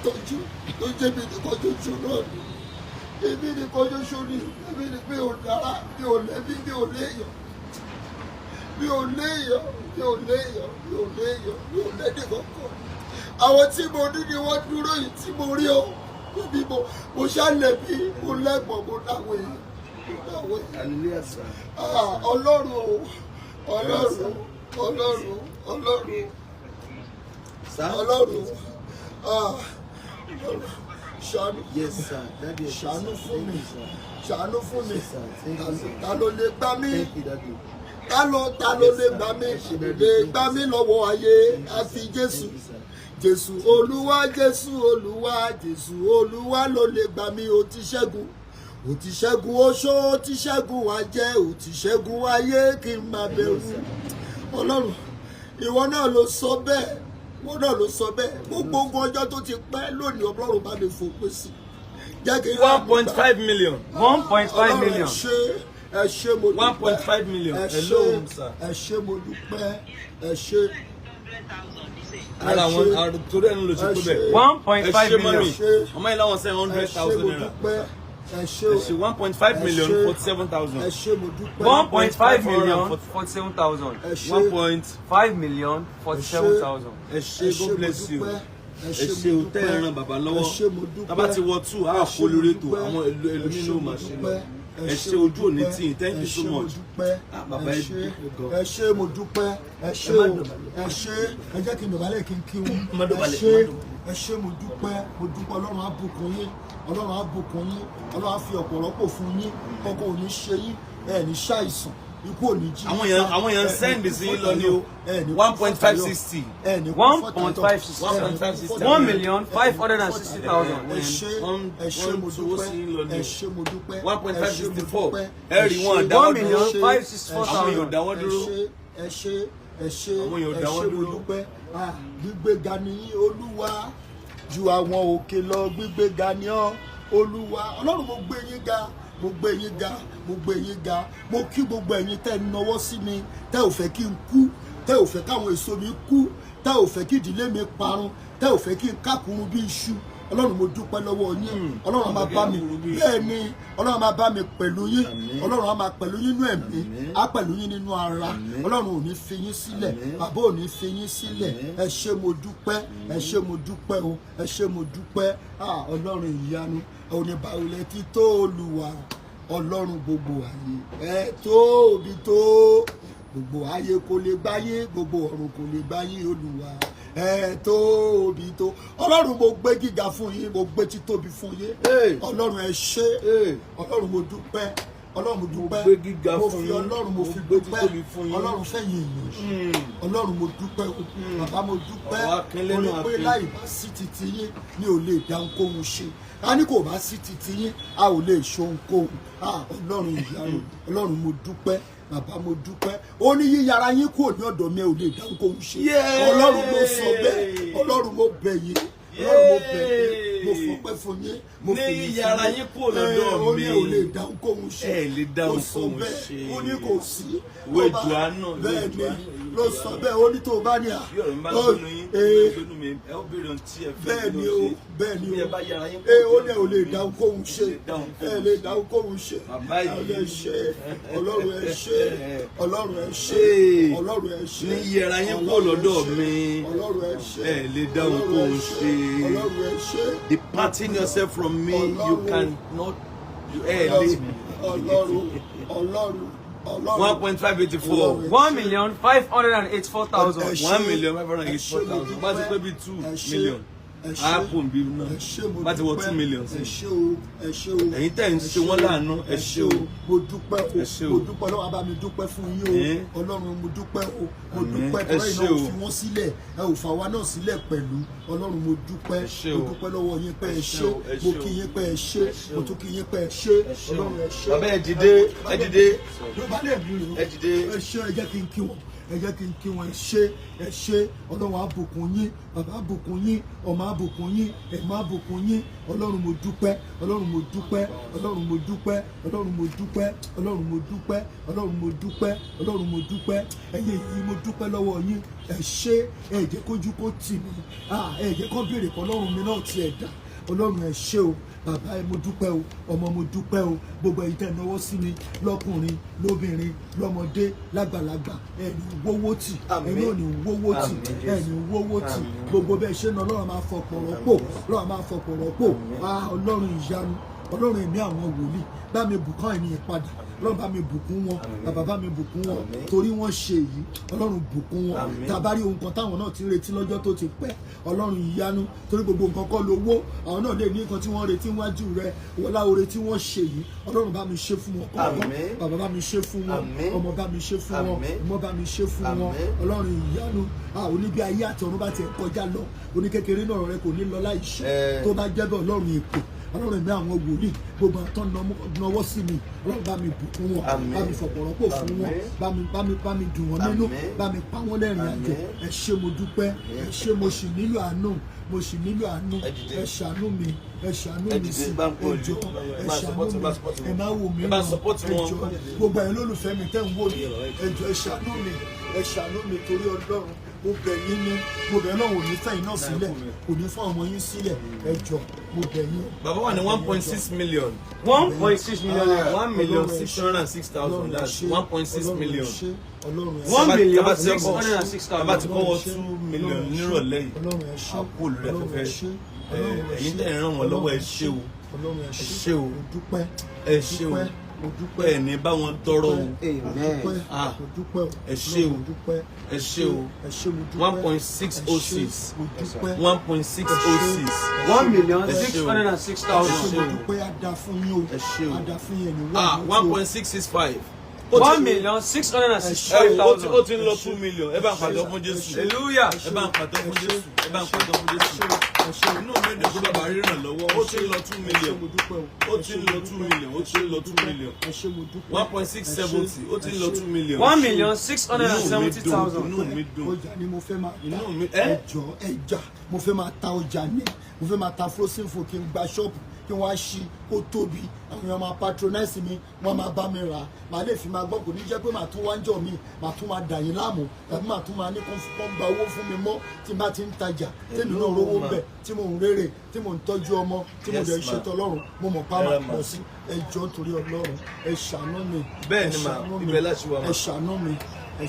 tọ́jú, tó jẹ́ mi nìkan ṣoṣo náà ni. Èmi nìkan ṣoṣo ni. Èmi ni mi ò dára, mi ò lẹ́bí, mi ò léèyàn, mi ò léèyàn, mi ò léèyàn, mi ò léèyàn, mi ò lẹ́nì kankan. Àwọn tí mo ní ni wọ́n dúró yìí tí mo rí o. Níbi mo ṣàlẹ̀bí, mo lẹ́gbọ̀n, mo láwọn èèyàn, mo láwọn èèyàn. Hallelujah, sir. Ah, Ọlọ́run o, Ọlọ́run, Ọlọ́run, Ọlọ́run. Sir? Ọlọ́run, ah, Ọlọ́run, ṣàánú. Yes, sir. Daddy, ẹ ṣé, Ṣàánú sir. fún Thank mi. you, sir. Ṣàánú fún mi. Yes, sir. Thank you, sir. Ta ló lè gbà mí? Thank you, Daddy. Ta ló lè gbà mí, lè gbà mí lọ́wọ́ ayé àfi Jésù? Thank you, sir. Jésù Olúwa, Jésù Olúwa, Jésù Olúwa ló lè gbà mí. Ó ti ṣẹ́gun, ó ti ṣẹ́gun oṣó, ó ti ṣẹ́gun àjẹ́, ó ti ṣẹ́gun ayé, kí n má bẹ̀rù. Ọlọ́run, ìwọ náà ló sọ bẹ́ẹ̀, ìwọ náà ló sọ bẹ́ẹ̀. Gbogbo ogun ọjọ́ tó ti pẹ́ lónìí, Ọlọ́run bá mi fòpin sí, jẹ́ kí n 1.5 million. 1.5 Ọlọ́run, million. Ẹ ṣé, ẹ ṣé, mo dúpẹ́. 1.5 million. Ẹ ṣé. Hello, sir. Ẹ ṣé, mo dúpẹ́, ẹ ṣé. Ara Ẹ wọn ṣé. torí ẹnu ló ṣe pé bẹ́ẹ̀. 1.5 Ẹ ṣé, million. mummy. Ọmọ yìí láwọn seven Ẹ hundred ṣé, thousand mo naira. dúpẹ́, ẹ ṣé Ẹ o. ṣé, 1.5 Ẹ million ṣé. 47,000. Ẹ ṣé, mo dúpẹ́. 1.5 million 47,000. Ẹ ṣé. One point 5 million 47,000. Ẹ ṣé, Ẹ ṣé, God mo bless you. dúpẹ́. Ẹ ṣé o, tẹ́ ẹ ran bàbá lọ́wọ́. Ẹ ṣé, mo dúpẹ́. Tábà ti wọ two, á Ẹ kó ṣé, mo lórí ètò dúpẹ́. àwọn ẹlòmíín Ẹ ṣé, náà mo máa ṣe lọ. dúpẹ́. Ẹ ṣé, ojú òní tì yín. Thank Ẹ you so ṣé, mo much. dúpẹ́. Ah, bàbá, Ẹ ẹ ṣé. dúpẹ́ gan. Ẹ ṣé, mo dúpẹ́, ẹ ṣé Ẹ má o. dọ̀bálẹ̀. Ẹ ṣé, ẹ jẹ́ kí n dọ̀bálẹ̀, kí n kí wọn. Má Ẹ dọ̀bálẹ̀, ṣé. má dọ̀bálẹ̀. Ẹ ṣé, mo dúpẹ́, mo dúpẹ́. Ọlọ́run á bùkún yín, Ọlọ́run á bùkún yín, Ọlọ́run á fi ọ̀pọ̀ rọ́pò fún yín. Kọ́kọ́ ò ní ṣe yín, ẹ ní ṣàìsàn, ikú ò ní jí. Àwọn èèyàn send sí yín lọ ní o. 1.560. 1.560. 1.560. 1,560,000. Ẹ ṣé, ẹ ṣé, mo Wọ́n ń dúpẹ́. sí yín lọ ní Ẹ o. ṣé, mo dúpẹ́. 1.564. Ẹ ṣé, mo dúpẹ́. Ẹ rí wọn Ẹ ṣé. dáwọ́ One million dúró. five sixty four Àwọn èèyàn thousand. dáwọ́ dúró. Ẹ ṣé, ẹ ṣé, ẹ ṣé. Àwọn èèyàn Ẹ dáwọ́ ṣé, mo dúró. dúpẹ́. Ah, gbígbéga ni yín, Olúwa, ju àwọn òkè lọ. Gbígbéga ni ọ́, Olúwa. Ọlọ́run, mo gbé yín ga, mo gbé yín ga, mo gbé yín ga. Mo kí gbogbo ẹ̀yin tẹ́ ń nawọ́ sí mi, tẹ́ ò fẹ́ kí n kú, tẹ́ ò fẹ́ káwọn èso mi kú, tẹ́ ò fẹ́ kí ìdílé mi parun, tẹ́ ò fẹ́ kí n kákùrún bí iṣu. Ọlọ́run, mo dúpẹ́ lọ́wọ́ yín. Ọlọ́run á máa bá mi, bẹ́ẹ̀ ni, Ọlọ́run á máa bá mi pẹ̀lú yín. Ọlọ́run á máa pẹ̀lú yín nínú ẹ̀mí, á pẹ̀lú yín nínú ara. Ọlọ́run ò ní fi yín sílẹ̀, bàbá ò ní fi yín sílẹ̀. Ẹ ṣé, mo dúpẹ́, ẹ ṣé, mo dúpẹ́ o, ẹ ṣé, mo dúpẹ́. Ah, Ọlọ́run ìyanu, oníbàwùlẹ̀ ti tó. Olúwa Ọlọ́run gbogbo ayé, ẹ tóbi tó. Gbogbo ayé kò lè gbáyé, gbogbo ọ̀run kò lè gbáyé. Olúwa, ẹ tóbi tó. Ọlọ́run, mo gbé gíga fún yín, mo gbé títóbi fún yín. Hey. Ọlọ́run, ẹ ṣé. Hey. Ọlọ́run, mo dúpẹ́. Ọlọ́run, mo dúpẹ́. Gbé gíga Mo fún fi yín. Ọlọ́run, mo Mo fi gbé dúpẹ́. títóbi fún yín. Ọlọ́run fẹ̀yìn èèyàn, Ọlọ́run, mo dúpẹ́ o. Bàbá, mo dúpẹ́. Ọ̀wá akínlẹ́nu Mo rí pé akin. láì bá sí titi yín, mi ò lè dá ohunkóhun ṣe. A ní kò bá sí titi yín, a ò lè ṣe ohunkóhun. Ah, Ọlọ́run ìyanu, Ọlọ́run, mo dúpẹ́. Bàbá, mo dúpẹ́. Ó ní yíyára yín kúrò ní ọ̀dọ̀ mi, ẹ ò lè dá ohunkóhun ṣe. Yay! Ọlọ́run ló sọ bẹ́ẹ̀. Ọlọ́run, mo bẹ̀ yín. Ọlọ́run, mo bẹ̀ yín, mo fọpẹ́ fún yín, mo Ní fìyìn fún yíyára yín kúrò lọ́dọ̀ Ẹ, ó ní mi. ẹ ò lè dá ohunkóhun ṣe. Ẹ lè dá Ó sọ ohunkóhun bẹ́ẹ̀. ṣe. Ó ní kò sí. Ìwé Tó bá- Jòhánù, ìwé Bẹ́ẹ̀ ni, Jòhánù, ló sọ bẹ́ẹ̀. Ó ní tó o bá ní à Bí ọ̀rọ̀ mi bá ó- gbónú yín, ee, gbónú mi, ẹ ó béèrè ohun tí ẹ fẹ́ bẹ́ẹ̀ mi ni ló o ṣe. Bẹ́ẹ̀ ni Bí o. ẹ bá yára yín Ee, kúrò ó ní ẹ ò lè lọ́dọ̀ mi, dá ohunkóhun ṣe. ẹ lè dá ohunkóhun Ẹ lè dá ohunkóhun ṣe. Bàbá Ẹ yìí. lè ṣe. Ọlọ́run, ẹ ṣé. Ọlọ́run, ẹ ṣé. Ee. Ọlọ́run, ẹ ṣé. Ní yẹra yín kúrò Ọlọ́run, ẹ lọ́dọ̀ ṣé. mi. Ọlọ́run, ẹ ṣé. Ẹ lè dá Ọlọ́run, ẹ ohunkóhun ṣé. ṣe. Ọlọ́run, ẹ ṣé. Departing yourself from me, you Ọlọ́run. cannot. Ẹ lè. Ọlọ́run, Ọlọ́run, Ọlọ́run. 1.584. 1,584,000. Ẹ ṣé. 1,584,000. Bá ti pé bí two Ẹ ṣé. million. Ẹ ṣé. Á kò bí náà. Ẹ ṣé, mo Bá ti wọ dúpẹ́. 2 million sí. Ẹ ṣé o, ẹ ṣé o. Ẹ̀yin tẹ́ ń Ẹ ṣe ṣé wọ́n o. láàánú, ẹ ṣé o. Mo dúpẹ́ o. Ẹ ṣé o. Mo dúpẹ́. Ọlọ́run á bá mi dúpẹ́ fún yín o. Ọlọ́run, mo dúpẹ́ o, mo Àmín. dúpẹ́. Ẹ Tọ́lá ṣé iná ò o. fi wọ́n sílẹ̀, ẹ ò fà wá náà sílẹ̀ pẹ̀lú. Ọlọ́run, mo dúpẹ́. Ẹ ṣé Mo o. dúpẹ́ lọ́wọ́ yín pé ẹ Ẹ ṣé ṣé. o, ẹ Mo ṣé o. kí yín pé ẹ ṣé. Ẹ ṣé Mo o. tún kí yín pé ẹ ṣé. Ẹ ṣé o. Ọlọ́run, ẹ ṣé. Bàbá, ẹ dìde, ẹ dìde. Yorùbá lè mú Ẹ dìde. Ẹ ṣé, ẹ jẹ́ kí n kí wọn. Ẹ jẹ́ kí n kí wọn. Ẹ ṣé, ẹ ṣé. Ọlọ́run á bùkún yín, bàbá á bùkún yín, ọmọ á bùkún yín, ẹ̀mọ́ á bùkún yín. Ọlọ́run, mo dúpẹ́. Ọlọ́run, mo dúpẹ́. Ọlọ́run, mo dúpẹ́. Ọlọ́run, mo dúpẹ́. Ọlọ́run, mo dúpẹ́. Ọlọ́run, mo dúpẹ́. Ọlọ́run, mo dúpẹ́. Ẹ̀yin yìí, mo dúpẹ́ lọ́wọ́ yín. Ẹ ṣé. Ẹ jẹ́ kójú kó tì mí. Ah, ẹ jẹ́ kó béèrè pé Ọlọ́run mi náà ti ẹ̀ dá. Ọlọ́run, ẹ ṣé o. Bàbá ẹ, mo dúpẹ́ o. Ọmọ, mo dúpẹ́ o. Gbogbo ẹ̀yin tẹ́ náwó sí mi, lọ́kùnrin, lóbìnrin, lọ́mọdé, lágbàlagbà, ẹ ní wówó tì. Àmín. Ẹ náà ní wówó tì. Àmín, Ẹ Jésù. ní wówó tì. Gbogbo bẹ́ẹ̀ ṣe ń Ọlọ́run máa fọ̀pọ̀ rọ́pò. Ọlọ́run máa fọ̀pọ̀ rọ́pò. Ah, Ọlọ́run ìyanu, Ọlọ́run ẹ̀mí àwọn wòlíì, bá mi bùkún ènìyàn padà. Ọlọ́run, bá mi bùkún wọn. Bàbá, bá mi bùkún wọn. Àmín. Torí wọ́n ṣe èyí, Ọlọ́run, bùkún wọn. Àmín. Tá a bá rí ohun kan táwọn náà ti ń retí lọ́jọ́ tó ti pẹ́, Ọlọ́run ìyanu, torí gbogbo nǹkan kọ́ lówó, àwọn náà lè ní nǹkan tí wọ́n retí wájú rẹ. Wọlá oore tí wọ́n ṣe yìí, Ọlọ́run, bá mi ṣe fún wọn kọ̀ọ̀kan. Àmín. Bàbá, bá mi ṣe fún wọn. Àmín. Ọmọ, bá mi ṣe fún wọn. Àmín. Ọmọ, bá mi ṣe fún wọn. Àmín. Ọlọ́run ìyanu, a ò ní bí ayé àti ọ̀run bá tiẹ̀ kọjá lọ, oníkékeré náà rẹ kò ní lọ láì ṣe. Tó bá jẹ́ bẹ́ẹ̀, Ọlọ́run èpè, Ọlọ́run ẹ̀mí àwọn wòlíì, gbogbo àtọ́ nawọ́ sí mi, Ọlọ́run, bá mi bùkún wọn. Àmín. Bá mi fọ̀pọ̀rọ̀pọ̀ fún wọn. Àmín. Bá mi dùn wọ́n nínú. Àmín. Bá mi pa wọ́n lẹ́rìn àjò. Àmín. Ẹ ṣé, mo dúpẹ́. Ẹ ṣé, mo sì nílò àánú, mo sì nílò àánú. Ẹ dìde. Ẹ ṣàánú mi, ẹ ṣàánú Ẹ mi dìde, sí. bá ń Ẹ pọ̀ jọ̀ọ́, jù. ẹ Bá ṣàánú support, mi. bá support Ẹ má wò mí Ẹ bá ràn. support Ẹ wọn. jọ̀ọ́, gbogbo ẹ̀yin olólùfẹ́ mi tẹ́ ń wò mí, ẹ jọ̀ọ́, ẹ ṣàánú mi, ẹ ṣàánú mi torí Ọlọ́run. Mo bẹ̀ yín ní, mo bẹ̀. Ọlọ́run ò ní fẹ́ yín náà sílẹ̀, kò ní fún ọmọ yín sílẹ̀. Ẹ jọ̀ọ́, mo bẹ̀ yín. Bàbá wà ní 1.6 million. 1.6 million naira. 1,606,000. That's 1.6 million. One million Tábà ti six hundred and six Tábà ti thousand. kọ́wọ́ 2 million nírọ̀lẹ́ yìí, Ọlọ́run, ẹ ṣé. àpò olùrẹ́ Ọlọ́run, ẹ afẹ́fẹ́. ṣé. Ọlọ́run, ẹ Ẹ̀yin ṣé. tẹ́ ẹ̀ ràn wọ́n lọ́wọ́, ẹ ṣé o. Ọlọ́run, ẹ Ẹ ṣé o. Mo dúpẹ́. Ẹ ṣé o. Mo dúpẹ́. Ẹ ní bá wọn tọrọ o. Mo dúpẹ́. Ah. Mo dúpẹ́ o. Ẹ ṣé o. Mo dúpẹ́. Ẹ ṣé o. Ẹ ṣé, mo dúpẹ́. 1.606. Mo dúpẹ́. 1.606. One million Ẹ six ṣé o. hundred and six Ẹ ṣé, thousand. mo dúpẹ́. Á dáa fún yín o. Ẹ ṣé o. Á dáa fún yín, ẹni Ah, wà. 1.665. 1,665,000. Ẹ wo, ó ti ń lọ 2 million. Ẹ bá ń pàtó fún Jésù. Hallelujah. Ẹ bá ń pàtó fún Jésù. Ẹ bá ń pàtó fún Jésù. Inú mi dùn pé bàbá ríran lọ́wọ́. Ó ti ń lọ 2 million. Ó ti ń lọ 2 million. Ó ti ń lọ 2 million. Ẹ ṣé, mo dúpẹ́. 1.670. Ó ti ń lọ 2 million. 1,670,000. Inú mi dùn. Ọjà ni mo fẹ́ máa ta. Inú mi- ẹ́? Ẹjọ́, ẹja mo fẹ́ máa ta. Ọjà ní mo fẹ́ máa ta, frozen food. Kí n gba ṣọ́ọ̀bù, kí wọ́n á ṣí kó tóbi, àwọn èèyàn máa patronize mi, wọ́n máa bá mi rà, màá lè fi máa gbọ́. Kò ní jẹ́ pé màá tún wá ń jọ mi, màá tún máa dà yín láàmú, tàbí màá tún máa ní kó gba owó fún mi mọ́. Tí n bá ti ń tajà, tèmi náà rówó ń bẹ̀, tí mò ń rere, tí mò ń tọ́jú ọmọ, tí mo Yes, dẹ̀ ń ma. ṣètò Ọlọ́run, mo mọ̀ pa máa Ẹ ra ma. pọ̀ sí. Ẹ jọ̀ọ́, nítorí Ọlọ́run, ẹ ṣàánú mi. Bẹ́ẹ̀ Ẹ ni ma, ṣàánú mi. ibẹ̀ láti wà ma. Ẹ ṣàánú mi. Ẹ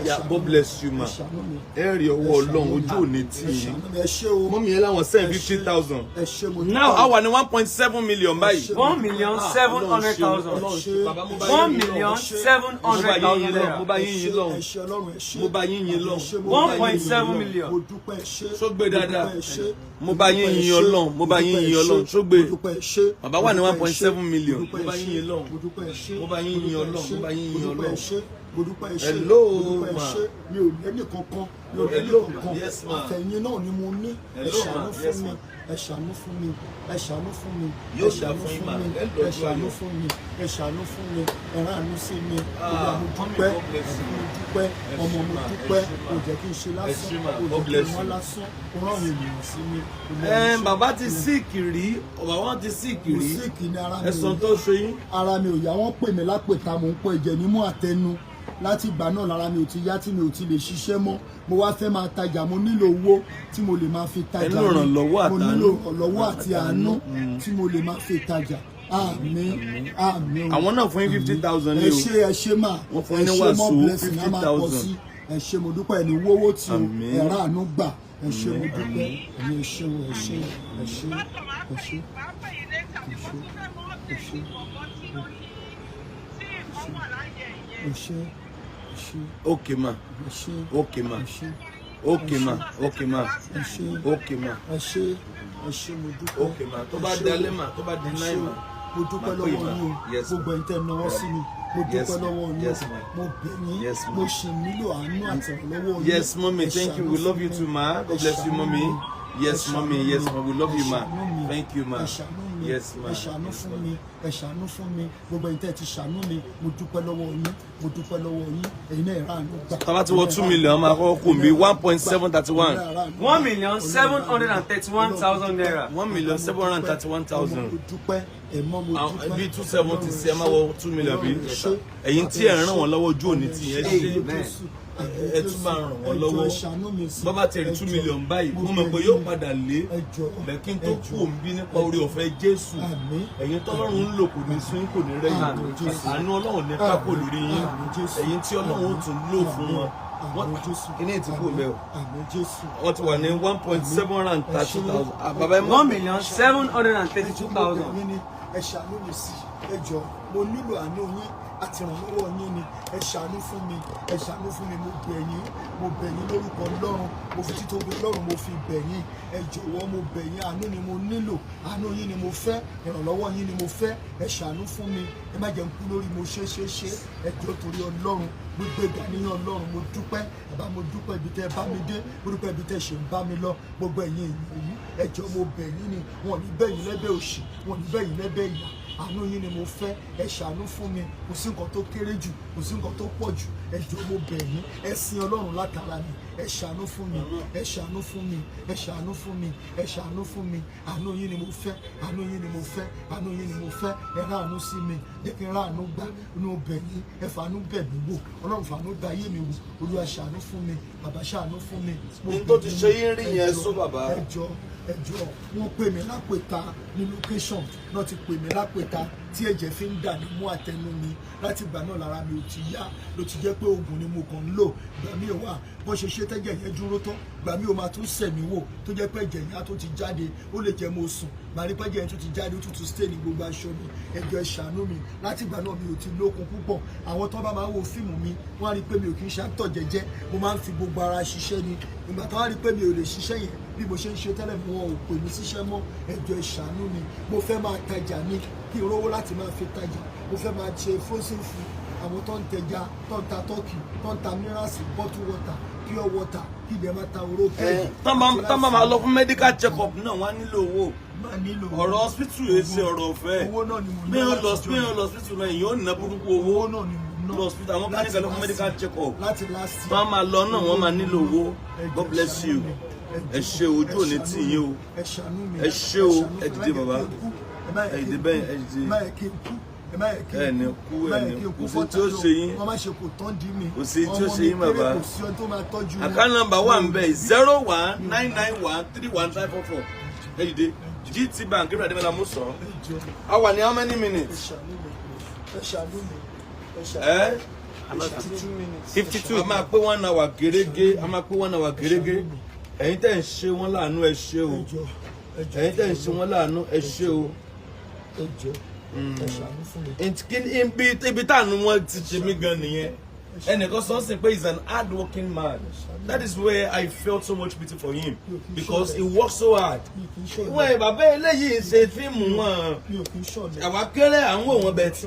Yeah, ṣàánú God mi. bless you ma. Ẹ ṣàánú mi. Ẹ rí ọwọ́ Ọlọ́run, ojú ò ní tì Ẹ í. ṣàánú mi. Ẹ ṣé o. Mummy yẹn láwọn send Ẹ ṣé. 50,000. Ẹ ṣé, mo Now dúpẹ́. a wà ní 1.7 million báyìí. 1,700,000. Bàbá, mo bá One yín yìn million lọ́hùn. 700,000 naira. Mo bá yín yìn lọ́hùn. Ẹ ṣé, Ọlọ́run, ẹ ṣé. Mo bá yín yìn lọ́hùn. Ẹ ṣé, mo 1.7 million. Mo dúpẹ́, ẹ ṣé. Ṣó gbé dáadáa? Mo dúpẹ́, ẹ ṣé. Mo bá yín yin Ọlọ́run, mo bá yín yin Ọlọ́run. Ṣó gbé? Mo dúpẹ́, ẹ ṣé. Bàbá wà ní Mo dúpẹ́, ẹ ṣé. 1.7 million. Mo dúpẹ́, Mo bá ẹ yín ṣé. yin Ọlọ́run. Mo dúpẹ́, ẹ ṣé. Mo bá yín yin Mo dúpẹ́, ẹ Ọlọ́run. ṣé. Mo bá yín yin Mo dúpẹ́, ẹ Ọlọ́run. ṣé. Mo dúpẹ́, ẹ ṣé. Hello, Mo dúpẹ́, ẹ ma. ṣé. Mi ò lẹ́nì kankan, mi ò lẹ́nì Hello, kankan. yes, ma. Àtẹ̀yìn náà ni mo ní. Ẹ Hello, ma. ṣàánú fún Yes, mi. ma. Ẹ ṣàánú fún mi. Ẹ ṣàánú fún mi. Yóò Ẹ dáa ṣàánú fún yín, fún ma. mi. Ẹ lọ́jọ́ Ẹ ṣàánú ayọ̀. fún mi. Ẹ ṣàánú fún mi. Ẹ ránú sí mi. Ah, Olúwa, mo mummy, dúpẹ́. God bless you. Mo dúpẹ́. Ẹ Ọmọ, ṣé mo ma, ẹ dúpẹ́. ṣé ma. Kò jẹ́ kí n ṣe Ẹ lásán. ṣé ma, Kò God jẹ́ kí bless n wọ́n you. lásán. Kò rán àwọn ènìyàn sí mi. Olúwa, Ẹ mo ṣé. Bàbá ti sick rí, bàbá wọn ti sick Mo rí. sick ní ara mi. Ẹ̀sán tó ṣe yín. Ara mi ò yá. Wọ́n pè mí lápèta, mò ń pọ ẹ̀jẹ̀ nímú àtẹnu. Láti ìgbà náà lára mi ò ti yá, tí mi ò ti lè ṣiṣẹ́ mọ́. Mo wá fẹ́ máa tajà, mo nílò owó tí mo lè máa fi tajà Ẹ nílò mi. ìrànlọ́wọ́ Mo àtàánú. nílò ìrànlọ́wọ́ àti àánú tí mo lè máa fi tajà. Àmín, àmín o. Àwọn náà fún yín 50,000 Ẹ ní o. ṣé, ẹ ṣé mà. Wọ́n fún Ẹ yín ní ṣé, wàsó more blessing á máa pọ̀ 50,000. sí. Ẹ ṣé, mo dúpẹ́. Ẹni wówó tí o. Àmín. Ẹ ráàánú gbà. Ẹ ṣé, mo dúpẹ́. Ẹ̀yin, ẹ ṣé o, ẹ ṣé, ẹ ṣé, ẹ ṣé, ẹ ṣé, ẹ ṣé, ẹ ṣé, ẹ ṣé. Okay ma. Ẹ ṣé. Okay ma. Ẹ ṣé. Okay ma. Okay ma. Ẹ ṣé. Okay ma. Ẹ ṣé, ẹ ṣé, mo dúpẹ́. Okay ma. Tó bá Ẹ ṣé o. dalẹ́ ma, tó bá di Ẹ ṣé 9 o. ma. Mo dúpẹ́ Máa pè lọ́wọ́ ma. yín o. Yes, Gbogbo ẹ̀yin tẹ́ náwó sí mi, mo Yes, dúpẹ́ ma. lọ́wọ́ yín o. Yes, ma. Mo bẹ̀ yín. Yes, ma. Mo sì nílò àánú àti ìrànlọ́wọ́ yín. Yes, mommy. Ẹ Thank you. ṣàánú We love you fún too, mi. ma. God Ẹ bless you, ṣàánú mommy. mi. Yes, Ẹ ṣàánú mommy. Yes, mi. ma. We love Ẹ you, ma. ṣàánú mi. Thank you, ma. Ẹ ṣàánú mi. Yes, ma. Ẹ ṣàánú Yes, fún ma. mi. Ẹ ṣàánú fún mi. Gbogbo ẹ̀yin tẹ́ ẹ ti ṣàánú mi, mo dúpẹ́ lọ́wọ́ yín, mo dúpẹ́ lọ́wọ́ yín. Ẹ̀yin náà, ẹ ráàánú gbà. Tá bá ti wọ 2 million, a máa kọ́kọ́ kù mí 1.731. 1,731,000 naira. 1,731,000. Mo dúpẹ́, ẹ̀mọ́, mo dúpẹ́. Bíi 270 sí, ẹ máa wọ 2 million bí. Ẹ̀yin tí ẹ̀ ń ràn wọ́n lọ́wọ́, ojú òní tí yẹn ṣe, ẹ tún máa ràn wọ́n lọ́wọ́. Bọ́bá tẹ̀rí 2 million báyìí, mo mọ̀ pé yóò padà lé bẹ̀kí tó kù òǹbí nípa orí ọ̀fẹ́ Jésù. Àmín. Ẹ̀yin tọ́lọ́run ń lò, kò ní sún yín, kò ní rẹ́yìn. Àmín, Jésù. Àánú Ọlọ́run ní kákò lórí yín. Àmín, Jésù. Ẹ̀yin tí Ọlọ́run ó tún lò fún wọn. Àmín, Jésù. Kíní ti kú mẹ́ o. Àmín, Jésù. Wọ́n ti wà ní 1.730 thousand. Bàbá, ẹ mọ́. 1,732,000. Yín ni ẹ ṣàánú mi sí. Ẹ jọ̀ọ́, mo nílò àánú yín àti ìrànlọ́wọ́ yín ni. Ẹ ṣàánú fún mi, ẹ ṣàánú fún mi. Mo bẹ̀ yín, mo bẹ̀ yín lórúkọ Ọlọ́run. Mo fi títóbi Ọlọ́run, mo fi bẹ̀ yín. Ẹ jọ̀wọ́, mo bẹ̀ yín. Àánú ni mo nílò, àánú yín ni mo fẹ́, ìrànlọ́wọ́ yín ni mo fẹ́. Ẹ ṣàánú fún mi, ẹ má jẹ́ n kú lórí mo ṣe ṣe ṣe. Ẹ jọ̀ọ́, torí Ọlọ́run, gbogbo ìgbà níyàn Ọlọ́run. Mo dúpẹ́, bàbá, mo dúpẹ́ ibi tẹ́ ẹ bá mi dé, mo dúpẹ́ ibi tẹ́ ẹ ṣe ń bá mi lọ. Gbogbo ẹ̀yin èèyàn yìí, ẹ jọ̀ọ́, mo bẹ̀ yín ni. Wọn ò ní bẹ̀ yín lẹ́bẹ̀ òṣì, wọn ò ní bẹ̀ yín lẹ́bẹ̀ ìyà. Àánú yín ni mo fẹ́, ẹ ṣàánú fún mi. Kò sí nǹkan tó kéré jù, kò sí nǹkan tó pọ̀ jù. Ẹ jọ̀ọ́, mo bẹ̀ yín. Ẹ sin Ọlọ́run látara mi. Ẹ ṣàánú fún mi, ẹ ṣàánú fún mi, ẹ ṣàánú fún mi, ẹ ṣàánú fún mi. Àánú yín ni mo fẹ́, àánú yín ni mo fẹ́, àánú yín ni mo fẹ́. Ẹ ráàánú sí mi, jẹ́ kí n ráàánú gbà. Inú bẹ̀ yín, ẹ fàánú bẹ̀ mí wò. Ọlọ́run, fàánú bẹ̀ ayé mi wò. Olúwa, ṣàánú fún mi. Bàbá, ṣàánú fún mi. Mo Ní tó ti bẹ̀ ṣe yín rí ẹ yẹn, jọ̀ọ́, sọ bàbá. Ẹ jọ̀ọ́, ẹ jọ̀ọ́. Wọ́n pè mí lápèta ní location náà, ti pè mí lápèta tí ẹ̀jẹ̀ fi ń dà ní mú àtẹnu mi. Láti ìgbà náà lára mi ò ti yá, ló ti jẹ́ pé oògùn ni mo kàn ń lò. Ìgbà mi ò wà bó ṣe ṣe tẹ́jẹ̀ yẹn dúró tán, ìgbà mi ò máa tún sẹ̀mí wò tó jẹ́ pé ẹ̀jẹ̀ yẹn á tó ti jáde. Ó lè jẹ́ mo sùn, màá rí pé ẹ̀jẹ̀ yẹn tó ti jáde, ó tún tún stay ní gbogbo aṣọ mi. Ẹ jọ̀ọ́, ẹ ṣàánú mi. Láti ìgbà náà mi ò ti lókun púpọ̀. Àwọn tó bá máa ń wo fíìmù mi, wọ́n á rí i pé mi ò kì í ṣe actor jẹ́jẹ́, mo máa ń fi gbogbo ara ṣiṣẹ́ ni. Ìgbà tó wá rí i pé mi ò lè ṣiṣẹ́ yẹn bí mo ṣe ń ṣe tẹ́lẹ̀, wọn ò pè mí síṣẹ́ mọ́. Ẹ jọ̀ọ́, ẹ ṣàánú mi. Mo fẹ́ máa tajà ní kí n rówó láti máa fi tajà. Mo fẹ́ máa ṣe frozen food, àwọn tó ń tẹja, tó ń ta turkey, tó ń ta minerals, bottle water, pure water, kí ilẹ̀ máa ta oró kẹ́ẹ̀gì. Tán bá máa lọ fún medical check up náà, wọ́n á nílò owó. Máa nílò Ọ̀rọ̀ hospital yìí ṣe ọ̀rọ̀ ọ̀fẹ́. Owó náà ni mo Bí ná wọ́n lọ láti bí jọ wọ́n lọ hospital náà, èyàn ò ná burúkú owó. Owó náà ni mo ná Lọ hospital, àwọn kan ní kẹ́ lọ fún medical check up. láti last year. Tán máa lọ náà, wọ́n máa nílò owó. God bless you. Ẹ ṣé, ojú òní tì yín o. Ẹ ṣàánú mi. Ẹ ṣé o. Ẹ dìde, bàbá. Ẹ dìde bẹ́ẹ̀, ẹ dìde. Ẹ má yẹ kí n kú, ẹ má yẹ kí n Ẹ ní kú, ẹ ní kí n kú. kú. Kò sí tí ó ṣe yín. Wọ́n má ṣe kò tán dí mi. Kò sí tí ó Ọmọ ṣe mi yín, kéré, bàbá. Kò sí ohun tó máa tọ́jú wọn. Account number wà ń bẹ̀, 0199131544. Ẹ dìde. GT Bank, Gabriel Adébọ́lá Musa. Ẹ jọ̀ọ́, A wà ní how many ẹ minutes? ṣàánú mi, ẹ ṣàánú mi, ẹ ṣàánú Ẹ mi. 52 minutes. 52. A máa pé one hour gẹ́gẹ́, a máa pé one hour gẹ́gẹ́. Ẹ̀yin tẹ́ ń ṣe wọ́n láàánú, ẹ ṣé o. Ẹ jọ̀ọ́, ẹ jọ̀ọ́. Ẹ̀yin tẹ́ ń ṣe wọ́n láàánú, ẹ ṣé o. Ẹ jọ̀ọ́, ẹ ṣàánú fún mi. Ibi táànù wọn ti ṣe mí gan nìyẹn. Ẹnìkan sọ sí pé he is an hardworking man. That is where I felt so much pity for him, because he worked so hard. Mi ò kì í ṣọ̀lẹ. Wọ́n ẹ̀ bàbá eléyìí ṣe fíìmù wọn. Mi ò kì í ṣọ̀lẹ. Àwa kéré, à ń wò wọ́n bẹ̀ tí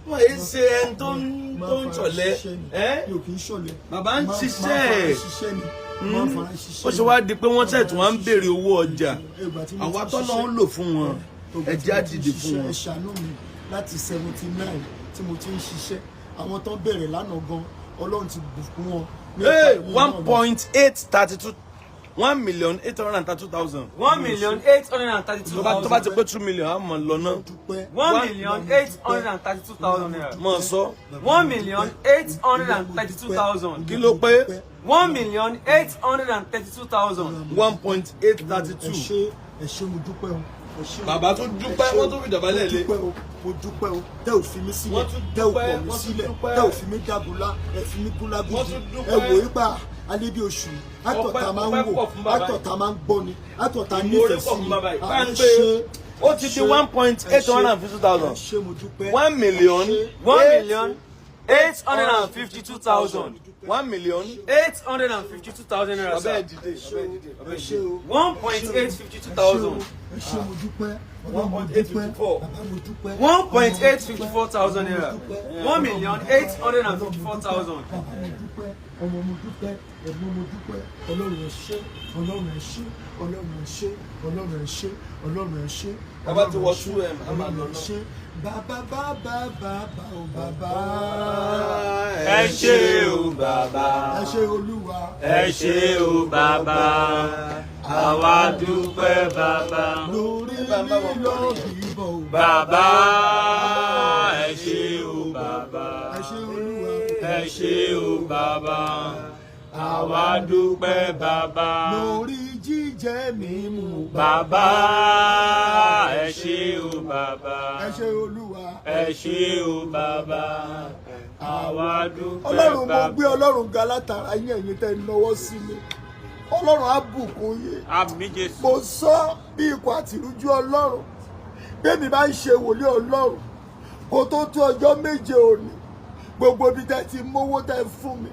wọ́n yìí ṣe ẹni tó ń ṣọ̀lẹ. Ẹ́ Mi ò kì í ṣọ̀lẹ. Bàbá ń Máa- ṣiṣẹ́. Máa fara ṣiṣẹ́ ni, máa fara ṣiṣẹ́ Ó ṣe ni. wá di pé wọ́n ṣẹ̀ tí wọ́n ń béèrè owó ọjà. Ìgbà tí mo Àwa ti tọ́lọ́ ṣiṣẹ́- ń lò fún wọn, Ìgbà ẹ tí jẹ́ mo á ti dìde fún ṣiṣẹ́, wọn. ẹ ṣàánú mi. Láti 79 tí mo ti ń ṣiṣẹ́, àwọn tó ń bẹ̀rẹ̀ lánàá gan, Ọlọ́run ti bùkún wọn. Hey, 1.832, 1,832,000. 1,832,000. Tó bá ti pé 2 million, á mọ̀ lọ náà. Dúpẹ́. 1,832,000 naira. Mọ̀ sọ. 1,832,000. Kí ló pé? 1,832,000. 1.832. Ẹ ṣé, ẹ ṣé, mo dúpẹ́ o, ẹ ṣé o. Bàbá tún dúpẹ́, Ẹ ṣé o. wọ́n tún fi dọ̀bálẹ̀ lé. Mo dúpẹ́ o, mo dúpẹ́ o. Tẹ́ ò fi mí sílẹ̀, Wọ́n tún tẹ́ ò dúpẹ́, kọ̀ mí wọ́n tún sílẹ̀, dúpẹ́. tẹ́ ò fi mí dágunlá, ẹ fi mí gúnlá Wọ́n gidi. tún dúpẹ́. Ẹ wò ó gbà alẹ́ bí oṣù actor tá a máa ń Ọpẹ́ wò, pọ̀ fún bàbá actor tá a máa ń gbọ́ ni, actor tá a Ìmoore nífẹ̀ẹ́ pọ̀ sí fún ni. bàbá yìí. À, Bá ń ẹ pé ṣé, ó ti di 1.852 thousand. Ẹ ṣé, mo dúpẹ́. 1 million. 1,852,000. 1 million. 852,000 naira, Bàbá ẹ sir. dìde, bàbá ẹ dìde, bàbá Ẹ ẹ ṣé dìde. o. 1.852 thousand. Ẹ ṣé, mo dúpẹ́. Ọlọ́run, mo dúpẹ́. 1.854. Bàbá, mo dúpẹ́. 1.854 thousand naira. 1,854,000. Bàbá, mo dúpẹ́. Ọmọ, mo dúpẹ́. Ẹ̀gbọ́n, mo dúpẹ́. Ọlọ́run, ẹ ṣé. Ọlọ́run, ẹ ṣé. Ọlọ́run, ẹ ṣé. Ọlọ́run, ẹ ṣé. Ọlọ́run, ẹ ṣé. Bàbá ti wọ Ọlọ́run, ẹ ṣé. 2M, a máa lọ Ọlọ́run, ẹ náà. ṣé. Bàbá, bàbá, bàbá o, bàbá. Ẹ ṣé o bàbá. Ẹ ṣé, Olúwa. Ẹ ṣé o bàbá, àwa dúpẹ́ bàbá. Lórí lílọ bíbọ̀ o. Bàbá, ẹ ṣé o bàbá. Ẹ ṣé, Olúwa. Ẹ ṣé o bàbá, àwa dúpẹ́ bàbá. Lórí jíjẹ mímu. Bàbá, ẹ ṣé o bàbá. Ẹ ṣé, Olúwa. Ẹ ṣé o bàbá, àwa dúpẹ́ Ọlọ́run, mo bàbá. gbé Ọlọ́run ga látara yín. Ẹ̀yin tẹ́ ń lọ́wọ́ sí mi, Ọlọ́run á bùkún yín. Àmín Jésù. Mo sọ bí ikọ̀ àtìrújú Ọlọ́run, bẹ́ẹ̀mi bá ń ṣe wòlíì Ọlọ́run, kó tó tó ọjọ́ 7 òní, gbogbo ibi tẹ́ ti mówó tẹ́ fún mi,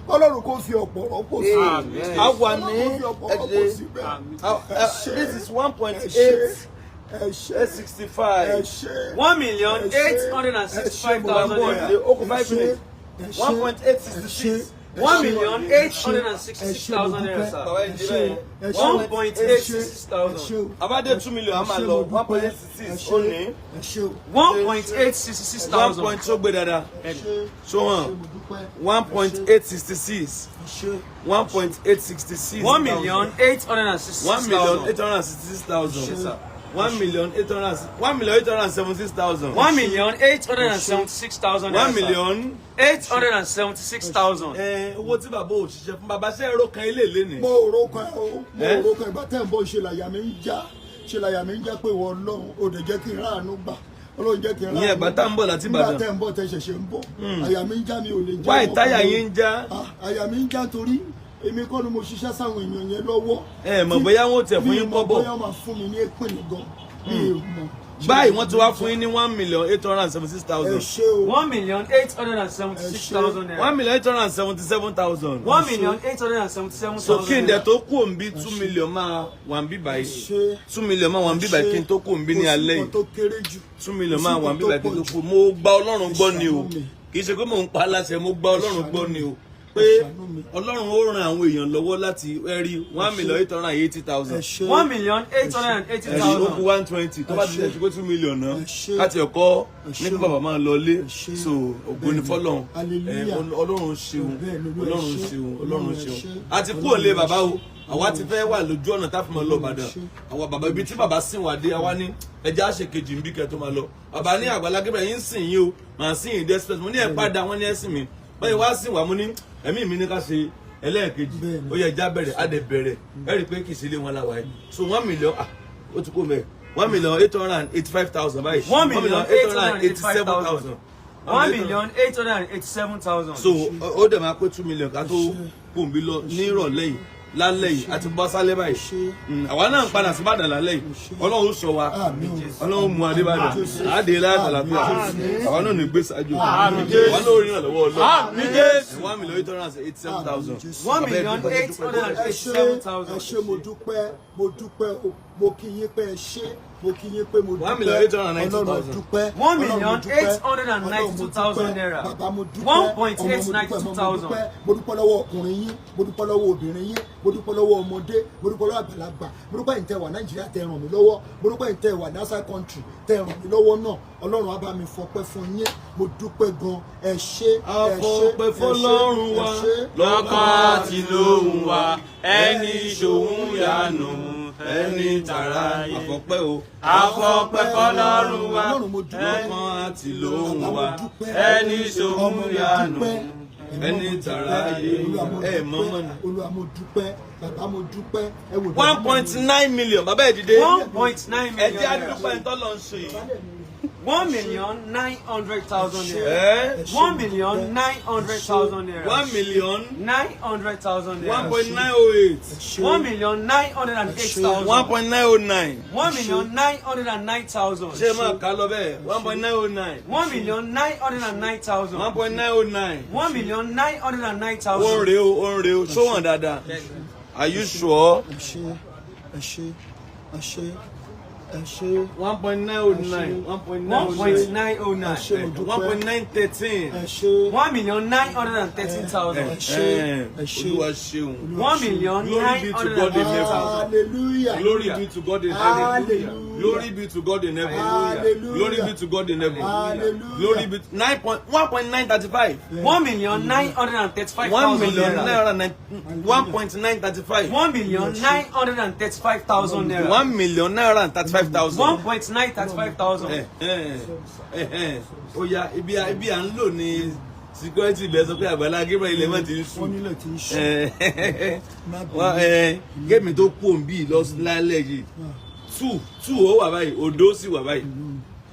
Ọlọ́run kò fi ọ̀pọ̀ rọ́pò sí. Àmín. A wà ní Ọlọ́run kò fi ọ̀pọ̀ rọ́pò ẹ̀jẹ̀ síbẹ̀. This is one point Ẹ ṣé, eight ẹ ṣé, eight sixty five. ẹ ṣé. 1,865,000 naira. Ó kù 5 minutes. 1.866. 1,866,000 naira, sir. Bàbá yìí jí bẹ́ẹ̀. 1.866 thousand. Abáde 2 million, a máa lọ. 1.866 ó ní. 1.866 One thousand. point tó gbé dáadáa. So hàn 1.866, 1.866. 1,866,000. 1,866,000. 1 million 800, 1,876,000. 1,876,000 naira, One sir. million. 876,000. Ẹ owó tí bàbá ò ṣiṣẹ́ fún bàbá ṣe ẹ̀rọ kan ilé ìlé ni. Mo rò kan o, mo Eh? rò kan. Ìgbà tẹ́ ń bọ̀, ṣe làyà mi ń já, ṣe làyà mi ń já pé ìwọ Ọlọ́run ò dẹ̀ jẹ́ kí n ráàánú gbà. Ọlọ́run jẹ́ kí n ráàánú. Ìyẹn ìgbà tá ń bọ̀ láti Nígbà Ìbàdàn. tẹ́ ń bọ̀, tẹ́ ṣẹ̀ṣẹ̀ ń bọ̀, àyà mi ń já, mi ò lè jẹ́. Wá ìtáyà yín ń já. Ah, àyà mi ń já torí èmi kọ́ ni mo ṣiṣẹ́ sáwọn èèyàn yẹn lọ́wọ́. Ẹ mọ̀ bóyá wọ́n tẹ̀ fún yín Mi mọ̀ kọ́bọ̀. bóyá wọ́n máa fún mi ní èpè gan, mi ò mọ̀. Báyìí wọ́n ti wá fún yín ní 1,876,000. Ẹ ṣé o. 1,876,000 naira. 1,877,000. 1,877,000. So kí n dẹ̀ tó kú òǹbí, 2 million máa wà ń bí báyìí. Ṣé 2 million máa wà ń bí báyìí kí n tó kú òǹbí ní alẹ́ kò sí yìí. nǹkan tó kéré jù. 2 million máa wà ń bí báyìí kí n tó kú. Mo gba Ọlọ́run gbọ́ ni o, kì í ṣe pé mò ń pa á láṣẹ. Mo gba Ọlọ́run gbọ́ ni o pé Ọlọ́run ó ran àwọn èèyàn lọ́wọ́ láti ẹ rí 1,880,000. Ẹ ṣé. 1,880,000. Ẹ̀rí ó kú 120 tó bá ti ṣe pé 2 million náà Ẹ ṣé. láti ẹ̀kọ́ Ẹ ní ṣé kí bàbá máa lọ lé. Ẹ ṣé. So ògo ni fọ́lọ́run. Hallelujah. Ẹ, Ọlọ́run ṣeun. Bẹ́ẹ̀ ni, Olúwa, ẹ Ọlọ́run ṣé. ṣeun. Ọlọ́run Olúwa, ẹ ṣeun. ṣé. A ti kúrò lé bàbá o, àwa ti fẹ́ wà lójú ọ̀nà tá a fi máa lọ Ìbàdàn. ṣé. Àwa bàbá, ibi tí bàbá sìn wá dé, àwa ní ẹja àṣekejì ń bí kẹ́ tó máa lọ. Bàbá ní Àgbàlá Gabriel yín sìn yín o, màá sìn yín dé express. Mo ní ẹ̀ padà, wọ́n ní ẹ̀ sìn mí báyìí wá sìn wá. Mo ní ẹ̀mí mi ní ká ṣe ẹlẹ́ẹ̀kejì. Bẹ́ẹ̀ni. Ó yẹ ẹja bẹ̀rẹ̀, á dẹ̀ bẹ̀rẹ̀. Ẹ rí i pé kì í ṣe ilé wọn láwa yìí. So 1 million, ah, ó ti kó mẹ́ 1,885,000 báyìí. 1,885,000. 1,887,000. So ó dẹ̀ máa pé 2 million ká tó kùnbí lọ ní ìrọ̀lẹ́ yìí, lálẹ́ yìí àti bọ́ sálẹ́ báyìí. Àwa náà ń padà sí Ìbàdàn lálẹ́ yìí. Ọlọ́run sọ wa, Ọlọ́run mú adébàdàn àdé láyàtàlàfíà. Àwa náà ní gbé ṣáájú, àwa náà rí ìrànlọ́wọ́ Ọlọ́run. Àmín Jésù. 1,887,000. 1,887,000. Ẹ ṣé, ẹ ṣé, mo dúpẹ́, mo dúpẹ́ o. Mo kí yín pé ẹ ṣé, mo kí yín pé mo dúpẹ́. 1,892,000. Ọlọ́run, dúpẹ́. 1,892,000 naira. Bàbá, mo dúpẹ́. 1.892 thousand. Mo dúpẹ́ lọ́wọ́ ọkùnrin yín, mo dúpẹ́ lọ́wọ́ obìnrin yín, mo dúpẹ́ lọ́wọ́ ọmọdé, mo dúpẹ́ lọ́wọ́ àgbàlagbà, mo dúpẹ́ ìtẹ̀ wà Nàìjíríà tẹ́ ràn mí lọ́wọ́, mo dúpẹ́ ìtẹ̀ wà ní outside country tẹ́ ràn mí lọ́wọ́ náà. Ọlọ́run á bá mi fọpẹ́ fún yín. Mo dúpẹ́ gan. Ẹ ṣé, ẹ ṣé, Àfọpẹ́ fọ́lọ́run wa. ẹ ṣé. Lọ́kàn àti lóhùn wa, ẹni ṣòun yanu, ẹni tàrà yé. Àfọpẹ́ o. Àfọpẹ́ fọ́lọ́run wa. Ọlọ́run, mo dúpẹ́. Lọ́kàn àti lóhùn Bàbá, wa mo dúpẹ́. Ẹni ṣòun Ọmọ, mo yanu. dúpẹ́. Ẹni tàrà yé. Olúwa, mo Ẹ mọ̀ mọ́ dúpẹ́. ni. Olúwa, mo dúpẹ́. Bàbá, mo dúpẹ́. Ẹ wò. 1.9 million, bàbá ẹ̀ dìde. 1.9 Ẹ million jẹ́ naira. àdúpẹ́ ntọ́lọ́ ń ṣe yìí. 1,900,000 naira. Ẹ́ 1,900,000 naira. 1 million 900,000 one naira. point nine oh eight. 1,908,000. 1.909. 1,909,000. Ṣé máa kà á lọ bẹ́ẹ̀? 1.909. 1,909,000. 1.909. 1,909 Ó ń thousand. re o, ó ń re o, ṣó wọ̀n dáadáa? Are you sure? Ẹ ṣé, ẹ ṣé, ẹ ṣé, Ẹ ṣé. 1.909, 1.909. 1.909. Ẹ ṣé, mo dúpẹ́. 1.913. Ẹ ṣé. 1,913,000. Ẹ ṣé, ẹ ṣé. Olúwa ṣeun. 1 million Glory nine be to hundred God and in thirteen heaven. thousand. Hallelujah. Glory be to God in heaven. Hallelujah. Glory be to God in heaven. Hallelujah. Glory be to God in heaven. Hallelujah. Glory be to 9.1.935. 1,935,000 One million naira. nine hundred nine 1.935. 1,935,000 naira. 1,935,000. 1.935 thousand. Ó yá, ibi à ń lò ní security ibẹ̀ sọ pé Àgbàlá Gabriel ilẹ̀ mọ́ ti ń Wọ́n sùn. nílẹ̀ tí ń ṣú. Má bínú. Wọ́n gémi tó kú òǹbí lọ lálẹ́ yìí, two two ó wà báyìí, òdo sì wà báyìí,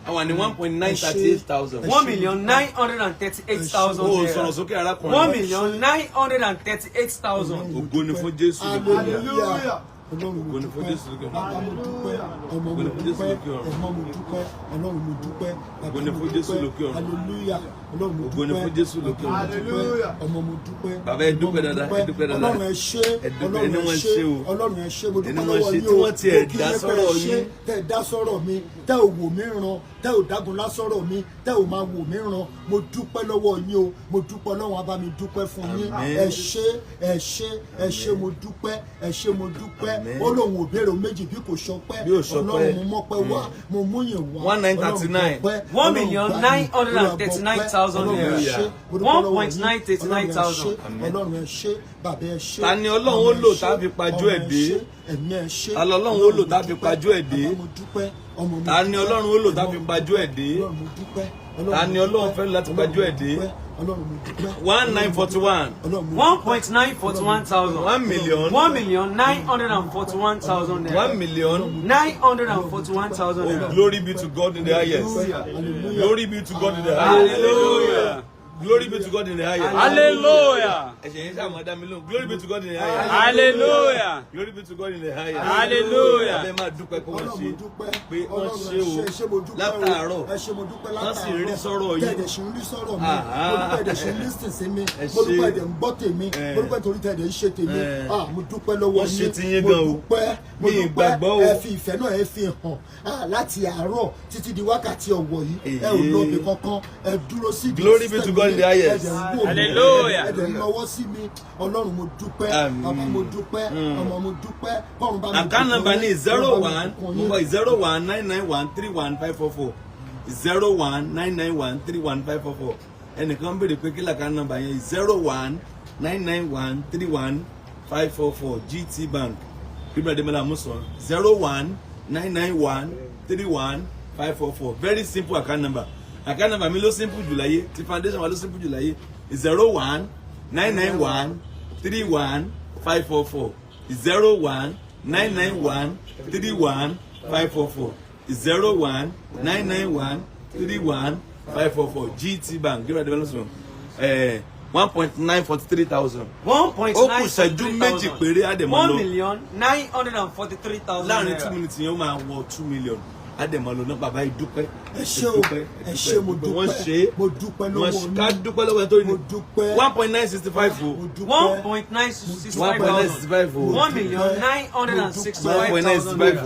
àwọn ní 1.938 thousand. 1,938,000 Ó naira. sọ̀rọ̀ sókè, arákùnrin. 1,938,000. Ògo ni fún Jésù lókè ọ̀run. Hallelujah. Ọlọ́run mo Ògo ni fún dúpẹ́. Jésù lókè ọ̀run. Bàbá mo dúpẹ́. Ọmọ Ògo mo ni fún Jésù dúpẹ́. lókè ọ̀run. Ẹ̀mọ́ mo dúpẹ́. Ọlọ́run mo dúpẹ́. Bàbá Ògo ni mo fún Jésù dúpẹ́. lókè ọ̀run. Hallelujah. Ọlọ́run mo Ògo ni dúpẹ́. fún Jésù lókè Bàbá ọ̀run. mo dúpẹ́. Ọmọ mo dúpẹ́. Bàbá, ẹ Ẹ̀mọ́ dúpẹ́ mo dáadáa, ẹ dúpẹ́ dáadáa. Ọlọ́run ẹ ṣé. Ẹ dúpẹ́, Ọlọ́run ẹni ẹ wọ́n ṣé. ṣe o. Ọlọ́run ẹ ṣé. Mo Ẹni dúpẹ́ wọ́n lọ́wọ́ ṣe yín tí o. wọ́n tiẹ̀ Mo kí dá yín pé sọ́rọ̀ ẹ ṣé. yín. Tẹ́ ẹ dá sọ́rọ̀ mi, tẹ́ ò wò mí ràn, tẹ́ ò dágun lásọ̀rọ̀ mi, tẹ́ ò máa wò mí ràn. Mo dúpẹ́ lọ́wọ́ yín o. Mo dúpẹ́. Ọlọ́run á bá mi dúpẹ́ fún yín. Àmín. Ẹ ṣé, ẹ ṣé, ẹ ṣé, mo dúpẹ́, ẹ ṣé, mo dúpẹ́. Àmín. Ó lóun ò béèrè ohun méjì bí kò ṣọpẹ́. Bí ò ṣọpẹ́. Ọlọ́run, mo mọ́pẹ́ wá, mo múyìn wá. 1939. 1,939,000 naira. 1.939 thousand. Ọlọ́run ẹ ṣé, bàbá ẹ ṣé. Ta ni Ọlọ́run ó lò tá a fi pajú ẹ̀ dé? Ẹ̀mí ẹ ṣé. Ta lọ́lọ́run ó lò tá a fi pajú ẹ̀ dé? Bàbá mo dúpẹ́, ọmọ mo Ta ni dúpẹ́, Ọlọ́run ó lò tá a fi ẹ̀mọ́ mo pajú ẹ̀ dé? Ọlọ́run mo dúpẹ́. Ta ni Ọlọ́run fẹ́ lò láti pajú ẹ̀ dé? Ọlọ́run mo dúpẹ́. 1941. Ọlọ́run mo 1.941 thousand. 1 million. 1,941,000 naira. 1 million. 941,000 Oh, naira. glory be to God in the highest. Hallelujah. Glory be to God in the highest. Hallelujah. Glory be to God in the highest. Hallelujah. Ẹ̀ṣẹ̀ yẹn ṣáà máa dá mi lóhùn. Glory be to God in the highest. Hallelujah. Glory be to God in the highest. Hallelujah. Abẹ́ máa dúpẹ́ pé wọ́n Ọlọ́run ṣe mo dúpẹ́. pé wọ́n Ọlọ́run ṣe ẹ o ṣé, ẹ ṣé, mo dúpẹ́ o. látàárọ̀. Ẹ ṣé, mo dúpẹ́ Wọ́n sì látàárọ̀. rí sọ́rọ̀ yín. Tẹ̀dẹ̀ sì ń rí sọ́rọ̀ mi. Àhá. Mo dúpẹ́ ẹ̀dẹ̀ sì ń lísìn sí mi. Ẹ Mo dúpẹ́ ṣé. ẹ̀dẹ̀ ń gbọ́ tèmi. Ẹ. Mo dúpẹ́ torí tẹ̀dẹ̀ ń ṣe tèmi. Ẹ. Ah, mo dúpẹ́ lọ́wọ́ Wọ́n ṣe yín. ti yín Mo gan o. dúpẹ́, mo Mi ì dúpẹ́. gbàgbọ́ o. Ẹ fi ìfẹ́ náà, ẹ fi hàn. Ah, láti àárọ̀ títí di wákàtí ọ̀wọ̀ yìí, ẹ ò lọ ibì kankan. Ẹ dúró sí ibi Glory be to God in the highest. Ẹ dẹ̀ ń wò mí. Hallelujah. Ẹ dẹ̀ ń lọ́wọ́ sí mi. Ọlọ́run mo dúpẹ́. Àmín. Bàbá mo dúpẹ́. Ọmọ mo dúpẹ́. Kọ́run bá mi Account bùkún number yín. ní zero Kọ́run bá mi one bùkún yín. number 0199131544, 0199131544. Ẹnìkan béèrè pé kí l'account number yẹn. 0199131544, GT Bank, Gabriel Ademola Amusan, 0199131544. Very simple account number. Account number mi ló simple jù láyé, ti foundation wa ló simple jù láyé, 0199131544, 0199131544, 0199131544, GT Bank, Gabriel Ademola Amusan. 1.943 thousand. One point Ó nine kù ìṣẹ́jú méjì péré, á dẹ̀ máa lọ. 1,943,000 Láàrin naira. 2 minutes yẹn, ó máa wọ 2 million, á dẹ̀ máa lọ náà. Bàbá yìí, dúpẹ́. Ẹ ṣé o, ẹ ṣé, mo Wọ́n dúpẹ́. ṣe é. Mo dúpẹ́ Wọ́n lọ́wọ́ ṣe yín. ká dúpẹ́ lọ́wọ́ ẹ tó ní Mo dúpẹ́. 1.965 o. Mo dúpẹ́. 1.965 1.965 thousand. o. 1,965,000 naira.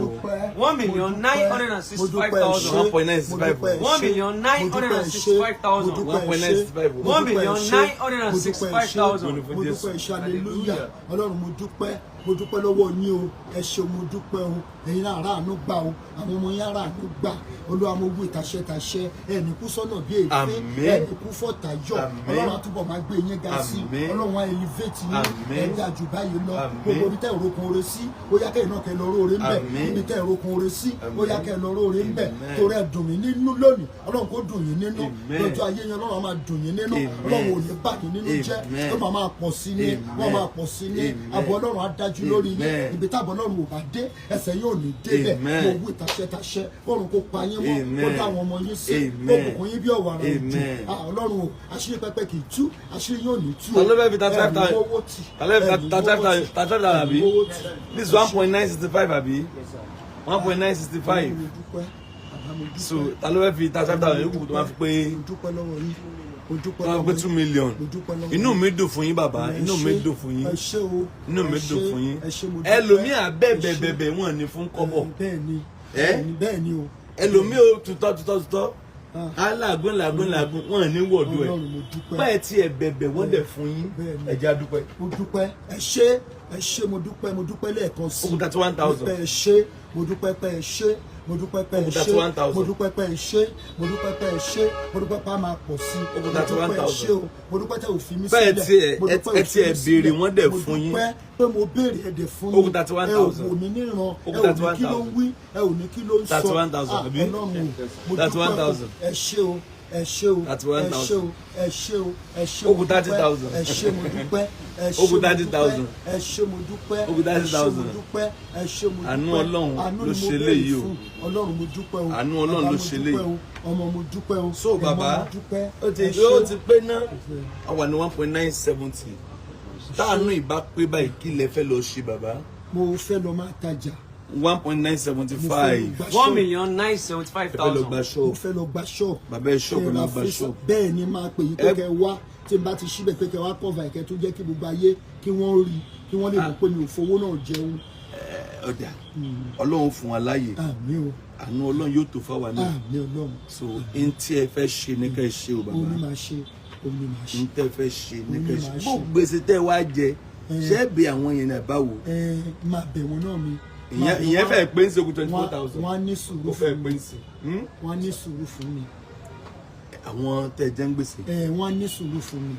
1.965. 1,965,000. 1.965. 1,965,000. 1.965. 1,965,000. Mo dúpẹ́, ẹ ṣé, hallelujah. Ọlọ́run mo dúpẹ́, mo dúpẹ́ lọ́wọ́ yín o. Ẹ ṣé, mo dúpẹ́ o. Ẹ̀yin náà ráàánú gbà o, àwọn ọmọ yín ráàánú gbà. Olúwa, mo wí tàṣẹ tàṣẹ, ẹnì kú sọ́nà bí èéfín. Àmín. Ẹnì kú fọ̀tàyọ̀. Àmín. Ọlọ́run á túbọ̀ máa gbé yín ga sí. Àmín. Ọlọ́run á elevate yín. Àmín. Ẹ ga jù báyìí lọ. Àmín. Gbogbo ibi tẹ́ ìrókun oore sí, ó yá kẹ́yìn náà kẹ́ lọ róore ńbẹ̀. Àmín. Ibi tẹ́ ìrókun oore sí, ó yá kẹ́ lọ róore ńbẹ̀. Amen. Torí ẹ dùn mí nínú lónìí, Ọlọ́run kó dùn yín nínú Amen. lọ́jọ́ ayé yẹn. Ọlọ́run á máa dùn yín nínú. Amen. Ọlọ́run ò ní bà yín nínú jẹ́. Amen. Ó máa máa pọ̀ sí ní. Amen. Wọ́n máa pọ̀ sí ní. Amen. Àbọ̀ Ọlọ́run á dájú lórí yín. Amen. Ibi táàbọ̀ Ọlọ́run ò bá dé, ẹsẹ̀ yóò ní débẹ̀. Amen. Mo wí tàṣẹ tàṣẹ, kọ́run kó pa yín mọ́, kó Amen. dá àwọn ọmọ yín sí, kó Amen. bùkún yín bí ọ̀wàrà òjò. Amen. Ah, Ọlọ́run o, àṣírí pẹpẹ kì í tú, àṣírí yóò ní tú o. Ta ló fẹ́ fi 35 Ẹ̀ ní thousand? owó tì. Ta ló fẹ́ fi Ẹ̀ ní 35 owó thousand? tì. 35,000 Ẹ̀ ní àbí? owó tì. This is 1.965 àbí? 1.965. Mo dúpẹ́, bàbá, mo dúpẹ́. So ta ló fẹ́ fi 35,000 yòókù tó máa fi pé Mo dúpẹ́ lọ́wọ́ yín, mo dúpẹ́ tó máa fi lọ́wọ́ pé yín. 2 million? Mo dúpẹ́ lọ́wọ́ Inú yín. mi dùn fún yín, bàbá. Ẹ Inú mi ṣé, dùn fún yín. Ẹ ṣé o. Inú mi Ẹ dùn ṣé, fún yín. ẹ ṣé, mo dúpẹ́. Ẹlòmíà bẹ́ẹ̀ Ẹ ṣé. bẹ́ẹ̀ bẹ́ẹ̀, wọ́n ní fún kọ́bọ̀. Bẹ́ẹ̀ ni. Ẹ Bẹ́ẹ̀ ni o. Ẹlòmíì ò tutọ́ tutọ́ tutọ́, Ah. á làágùn làágùn làágùn, wọn ò ní wọ̀dù ẹ̀. Ọlọ́run, mo dúpẹ́. Báyìí tí ẹ bẹ̀bẹ̀, wọ́n dẹ̀ fún yín. Bẹ́ẹ̀ ni. Ẹ jẹ́ a dúpẹ́. Mo dúpẹ́, ẹ ṣé, ẹ ṣé, mo dúpẹ́, mo dúpẹ́ lẹ́ẹ̀kan sí. Ó kù 31,000. Mo dúpẹ́, ẹ ṣé, mo dúpẹ́ pé ẹ ṣé, mo dúpẹ́ pé ẹ Ó kù ṣé. 31,000. Mo dúpẹ́ pé ẹ ṣé, mo dúpẹ́ pé ẹ ṣé, mo dúpẹ́ pé a máa pọ̀ sí. Ó kù Mo dúpẹ́, ẹ 31,000. ṣé o, mo dúpẹ́ tẹ́ ò fi mí Bẹ́ẹ̀ sílẹ̀. tí Mo dúpẹ́ ẹ ò tí fi ẹ mí béèrè, sílẹ̀. wọ́n dẹ̀ Mo fún yín. dúpẹ́ pé mo béèrè, ẹ dẹ̀ fún Ó kù mi. 31,000. Ẹ ò wò mí níran, Ó ẹ kù ò ní kí ló ń 31,000. wí, ẹ ò ní kí ló ń sọ. 31,000, Ah, àbí? Ọlọ́run o, mo dúpẹ́ o. 31,000. Ẹ ṣé o, ẹ ṣé o, ẹ ṣé o, ẹ ṣé o, ẹ ṣé o. Ó kù 30,000. Ẹ ṣé, mo dúpẹ́, ẹ ṣé, Ó kù mo 30,000. dúpẹ́, ẹ ṣé, mo dúpẹ́, Ó kù ẹ ṣé, mo 30,000. dúpẹ́, ẹ ṣé, mo dúpẹ́. Àánú Ọlọ́run Àánú ló ni mo ṣe béèrè léyìí o. fún. Ọlọ́run, mo dúpẹ́ o. Àánú Ọlọ́run Bàbá, ló mo ṣe dúpẹ́ léyìí. o. Ọmọ, mo dúpẹ́ o. So Ẹ̀mọ́, bàbá, mo dúpẹ́. ó ti Ẹ ṣé. ó ti pé ná, a wà ní 1.970. Táànù ìbá pé báyìí, kí lẹ fẹ́ lọ ṣe, bàbá? Mo fẹ́ lọ máa tajà. 1.975. Mo fẹ́ lọ gba one ṣọ́ọ̀bù. million nine seventy five Ẹ fẹ́ lọ thousand. gba Mo ṣọ́ọ̀bù. fẹ́ lọ gba ṣọ́ọ̀bù. Bàbá, ẹ ṣọ́ọ̀bù, Kẹ́ lọ ra gba ṣọ́ọ̀bù. Bẹ́ẹ̀ ni, máa pè yín pé kẹ́ wá, tí n bá ti síbẹ̀, pé kẹ́ wá cover, kẹ́ tó jẹ́ kí gbogbo ayé kí wọ́n rí, kí wọ́n lè mọ̀ pé mi ò fowó náà jẹun. Ọjà Ọlọ́run fún wa láàyè. Àmín o. Àánú Ọlọ́run yóò tó fáwa náà. Àmín Ọlọ́run. So n tí ẹ fẹ́ ṣe ní ká ẹ ṣe o, Òun ni bàbá. màá ṣe, òun ni màá ṣe. N tẹ́ fẹ́ ṣe ní ká ẹ ṣe. Òun ni màá Bó ṣe. gbèsè tẹ́ wá jẹ, ṣé ẹ bẹ àwọn yẹn náà báwo? Ẹ máa bẹ̀ wọ́n náà mi. Ìyẹn fẹ́ pé ń ṣe kú 24,000. Wọ́n á ní sùúrù Ó fẹ́ fún pé mi. ń ṣe. Wọ́n á ní sùúrù fún mi. Àwọn tẹ́ jẹ́ ń gbèsè. Ẹ wọ́n á ní sùúrù fún mi,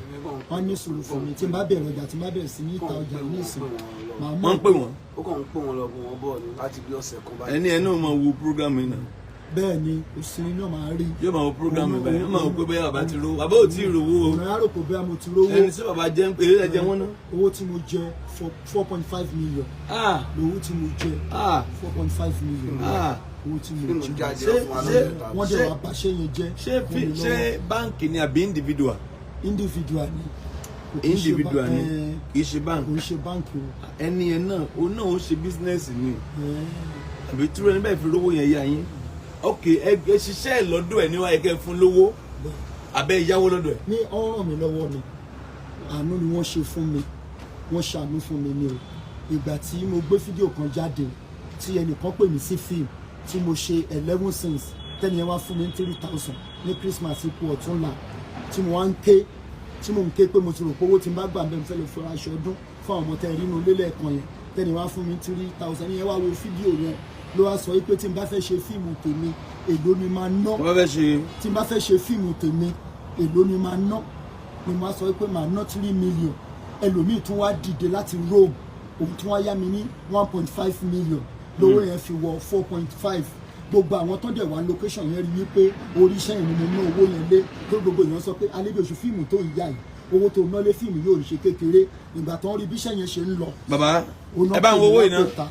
wọ́n á ní sùúrù fún mi. Tí n bá bẹ̀rẹ̀ ọjà, tí n bá bẹ̀rẹ̀ sí ní ta ọjà ní ìsìn, màá mọ̀. Wọ́n ń pè wọ́n. Ó kàn ń pè wọ́n lọ bọ̀ wọ́n bọ̀ ní láti bí ọ̀sẹ̀ kan báyìí. Ẹni ẹ náà máa wo program yìí náà. Bẹ́ẹ̀ ni, òsínì náà máa rí. Yóò máa wo program yìí báyìí, yóò máa wò pé bóyá bàbá ti rówó, bàbá ò tí ì rówó o. Ọ̀nà àrò kò bẹ́ẹ̀, mo ti rówó. Ẹni tí bàbá jẹ́ ń pè é jẹ́ wọ́n náà. Owó tí mo jẹ, 4.5 million Ah, lówó tí mo jẹ. Ah. 4.5 million Ah. owó tí mo Nínú jẹ. jáde fún wa ṣé- lọ́dọ̀. Wọ́n dẹ̀ wá bàṣẹ́ yẹn jẹ́ Ṣé mọ́ fi mi lọ́wọ́. ṣé báǹkì ni àbí individual? Individual ni. Kò kí ń ṣe Individual ni? Kì í ṣe kò báǹkì? ń ṣe báǹkì o. Ẹni yẹn náà, òun náà ó ṣe business ni, àbí túrọ ẹni bẹ́ẹ̀ fi rówó yẹn yá yín? Ok, ẹ ẹ ṣiṣẹ́ ẹ̀ lọ́dọ̀ ẹ̀ níwáyé, kẹ́ ẹ fún lówó, àbẹ́ ìyáwó lọ́dọ̀ ẹ̀? Ní ọ̀ràn mi lọ́wọ́ mi, àánú ni wọ́n ṣe fún mi, wọ́n ṣàánú fún mi ni o. Ìgbà tí mo gbé fídíò kan jáde, tí ẹnìkan pè mí sí fíìmù tí mo ṣe 11 scenes, tẹ́ni yẹn wá fún mi ní 3,000 ní Christmas ipò ọ̀túnla, tí mo wá ń ké, tí mo ń ké pé mo ti rò pé owó tí n bá gbà bẹ́ẹ̀, mo fẹ́ lè fi ra aṣọ ọdún fún àwọn ọmọ tẹ́ rí inú ilé lẹ́ẹ̀kan yẹn, tẹ́ni wá fún mi ní 3,000 yẹn, wá wo fídíò yẹn, ló wá sọ pé tí n bá fẹ́ ṣe fíìmù tèmi, èló ni máa ná? Wọ́n fẹ́ ṣe. Tí n bá fẹ́ ṣe fíìmù tèmi, èló ni máa ná? Ni mo á sọ pé màá ná 3 million. Ẹlòmíì tún wá dìde láti Rome, òun tún wá yá mi ní 1.5 million, lówó yẹn fi wọ 4.5. Gbogbo àwọn tó dẹ̀ wá location yẹn rí wípé orí iṣẹ́ yẹn ni mo ná owó yẹn lé, tó gbogbo èèyàn sọ pé Alébíoṣù, fíìmù tó ń yá yìí, owó tó ná lé fíìmù yóò ṣe kékeré. Ìgbà tó ń rí bí iṣẹ́ yẹn ṣe ń lọ, Bàbá, ó ná ẹ bá ń pè wo mí owó yìí náà. lápẹ̀ta.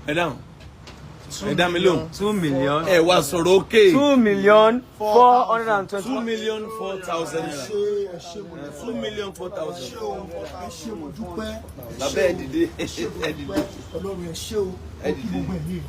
Ẹ dáhùn, ẹ dá mi lóhùn. 2 million. Ẹ wá sọ̀rọ̀ òkè. 2,420,000. 2,004,000 Ẹ naira. ṣé, ẹ ṣé, mo dúpẹ́. 2,004,000. Ẹ ṣé o, ẹ ṣé, mo dúpẹ́. Ẹ Bàbá, ṣé ẹ o. dìde. Ẹ ṣé, mo Ẹ dìde. dúpẹ́. Ọlọ́run, ẹ ṣé o. Ẹ Ó kí dìde. gbogbo ẹ̀mí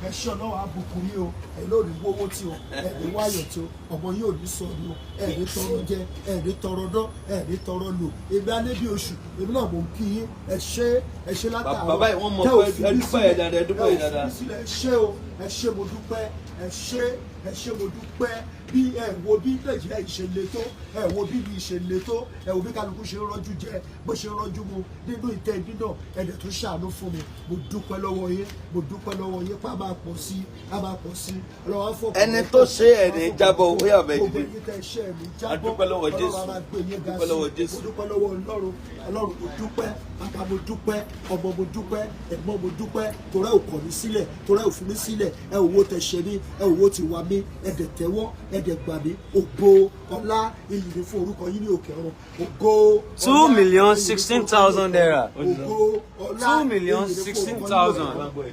ẹ ṣé. Ọlọ́run á bùkún yín o. Ẹ lórí wówó tí o, ẹ ní wáyọ̀ tí o, ọmọ yóò ní sọ ni o. Ẹ ní tọrọ jẹ, ẹ ní tọrọ dán, ẹ ní tọrọ lò. Èmi Alébíoṣù, èmi náà mò ń kí yín. Ẹ ṣé, ẹ ṣé látàárọ̀. Bàbá yìí, wọ́n mọ̀ Tẹ́ ò pé fi ẹ mí dúpẹ́ yẹn sílẹ̀. dáadáa, ẹ dúpẹ́ Tẹ́ ò yẹn fi dáadáa. mí sílẹ̀. Ẹ ṣé o, ẹ ṣé, mo dúpẹ́. Ẹ ṣé, ẹ ṣé, mo dúpẹ́. Bí ẹ wo bí Nàìjíríà yìí ṣe le tó, ẹ wo bí ibi ṣe le tó, ẹ wo bí kálukú ṣe ń rọ́jú jẹ, bó ṣe ń rọ́jú mu nínú ìtẹ́ ìbí náà, ẹ dẹ̀ tún ṣàánú fún mi. Mo dúpẹ́ lọ́wọ́ yín, mo dúpẹ́ lọ́wọ́ yín pé a máa pọ̀ sí, a máa pọ̀ sí. Ọlọ́wọ́ á fọ̀. Ẹni tó ṣe ẹ̀ ní jábọ̀, ó yà bẹ́ẹ̀ Gbogbo dìde. ẹ̀yin tẹ́ iṣẹ́ mi jábọ̀. A dúpẹ́ lọ́wọ́ Ọlọ́run Jésù. á máa gbé yín ga A dúpẹ́ lọ́wọ́ sí. Jésù. Mo dúpẹ́ lọ́wọ́ Ọlọ́run. Ọlọ́run, mo dúpẹ́. Bàbá, mo dúpẹ́. Ọmọ, mo dúpẹ́. Ẹ̀gbọ́n, mo dúpẹ́. Torẹ́ ò kọ̀ mí sílẹ̀, torẹ́ ò fi mí sílẹ̀. Ẹ ò wo tẹ̀sẹ̀ mi, ẹ ò wo ti wà mí, ẹ dẹ̀ tẹ́wọ́, ẹ dẹ̀ gbà mí. Ògo, ọlá, iyì ni fún orúkọ yín ní òkè ọ̀run. Ògo, ọlá, 2 million iyì ni fún 16,000 naira. Ògo, ọlá, 2 million iyì ni fún 16 orúkọ yín ní òkè thousand. ọ̀run. Ọlọ́run, dúpẹ́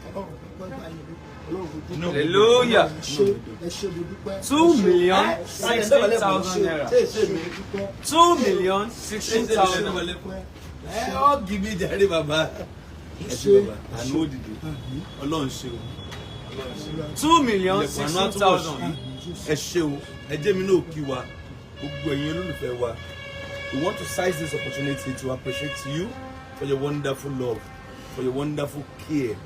gbà yín mi. Ọlọ́run, mo dúpẹ́. Hallelujah. Ẹ ṣé, ẹ ṣé, mo dúpẹ́. 2,016,000 naira. Ṣé ṣe mi? 2,016,000. Ẹ ọ́ gidi jàre, bàbá. Ẹ ṣé bàbá, àánú òdìdí. Ọlọ́run ṣe o. 2 million Ilẹ̀kùn àánú 16 á túbọ̀ thousand. ṣí. Ẹ ṣé o, ẹ jẹ́ mi náà kí wa, gbogbo ẹ̀yin olólùfẹ́ wa. We want to seize this opportunity to appreciate you for your wonderful love, for your wonderful care,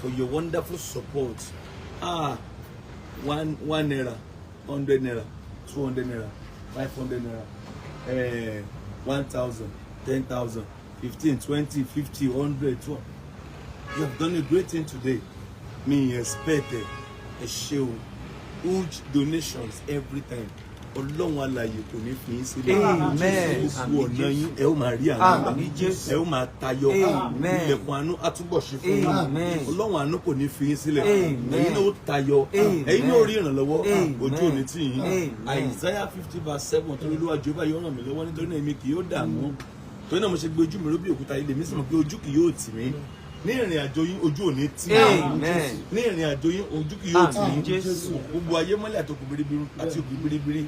for your wonderful support. Ah, ₦1, ₦100, ₦200, ₦500, 1,000, 10,000, 15, 20, 50, 100, 200. You have done a great thing today. Mi ò expect ẹ. Ẹ ṣé o. Huge donations every time. Ọlọ́run alààyè kò ní fi yín sílẹ̀. Amen. Gbogbo ọ̀nà yín, ẹ ó máa rí àánú gbà. Àmín Jésù. Ẹ ó máa tayọ. Amen. Ilẹ̀kùn àánú á túbọ̀ ṣe fún yín. Amen. Ọlọ́run àánú kò ní fi yín sílẹ̀. Amen. Ẹ̀yin náà ó tayọ. Amen. Ẹ̀yin náà ó rí ìrànlọ́wọ́. Amen. Ojú ò ní tì yín. Amen. Isaiah 50 verse 7, torí Olúwa Jèhófà yóò ràn mí lọ́wọ́, nítorí náà èmi kì yóò dààmú. Torí náà mo ṣe gbé ojú mi ró bí òkúta ilé mi, sì mọ̀ pé ojú kì yóò tì mí. Ní ìrìn àjò yín, ojú ò ní tì yín. Amen. Ní ìrìn àjò yín, ojú kì yóò tì yín. Àmín Jésù. Gbogbo ayé mọ́lẹ̀ àti òkú biribiri àti òkú biribiri